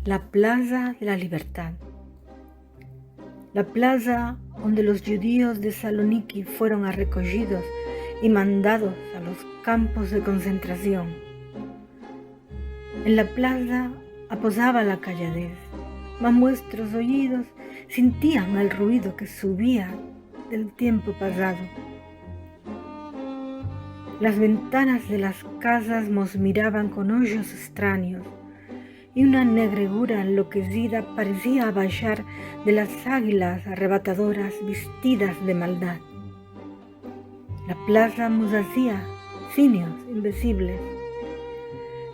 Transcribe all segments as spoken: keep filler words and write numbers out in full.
La Plaza de la Libertad. La plaza onde los djudios de Saloniki fueron arrekojidos i mandados a los kampos de konsentrasion. En la plaza apozava la kayadez, ma muestros oyidos sintian el ruido ke suvia del tiempo pazado. Las ventanas de las kazas mos miravan kon ojos estranyos, i una negregura enlokezida paresia abashar de las agilas arrebatadoras vestidas de maldad. La plaza mos azia simios invisibles.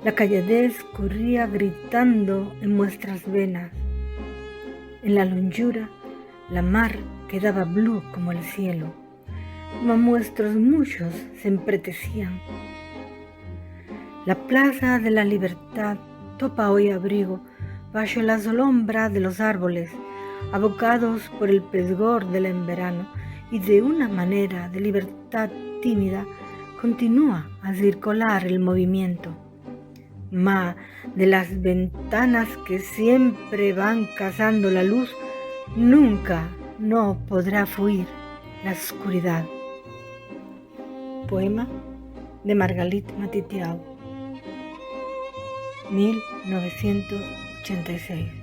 La kayadez korria gritando en muestras venas. En la londjura, la mar kedava blu komo el sielo. Ma muestros muchos se empretezian. La Plaza de la Libertad topa oy abrigo basho la zolombra de los arboles, abokados por el pesgor del enverano, i de una manera de libertad timida kontinua a zirkolar el movimiento. Ma de las ventanas ke siempre van kazando la luz, nunka no podra fuir la oskuridad. Poema de Margalit Matitiau, mil novesientos ochenta i seis.